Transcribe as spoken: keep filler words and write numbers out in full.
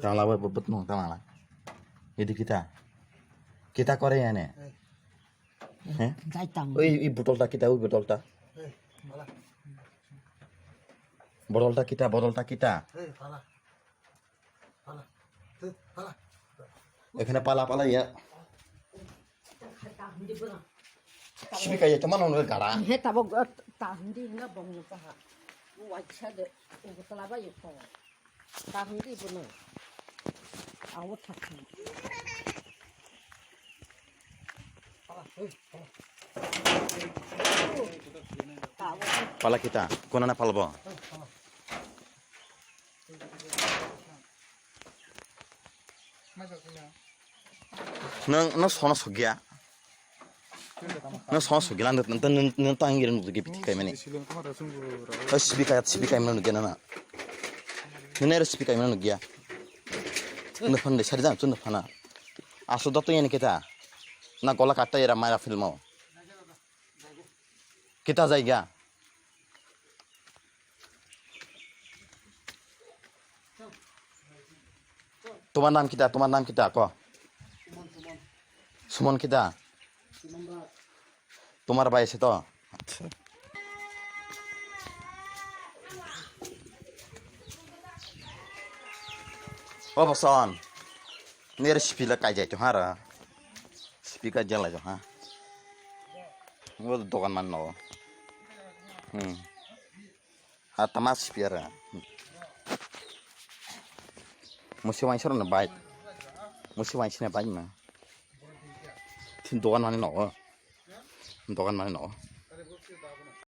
Tangla bai bubut nung tangla. Idi kita. Kita kore ya ne. He? Jai tang. Oi, i botol ta kita, oi botol ta. Botol ta kita, botol ta kita. Ekhane pala pala ya. Sibi kaya teman nong gara. He tabok ta hindi na bong ta ha. Wacha de ugutla ba yukho. Ta hindi bu na. Awo thakhi. Pala kita, kona na palbo. Nang, nang sono sogya. Nang sono sogya, nang, nang, nang, nang tang gira nukgi biti kai mani. Oh, sibi kai, sibi kai mani nukya na. Nang nero sibi kai mani nukya. Nang phone de sari jang, chun phana. Aso doto yani kita. Na gola katta era mara filmo. Kita jaiga. Tomar nam kita, tomar nam kita ko? Sumon kita? Tomar bai se to? Acha. O boson. Nere sipila kai jai to hara. Sipi kai jai lai to ha. Ngo dogan man no. Hmm. Ha tama sipi ara. Musi wain soro na bai. Musi wain sina bai ma. Tin dogan mani no. Dogan mani no.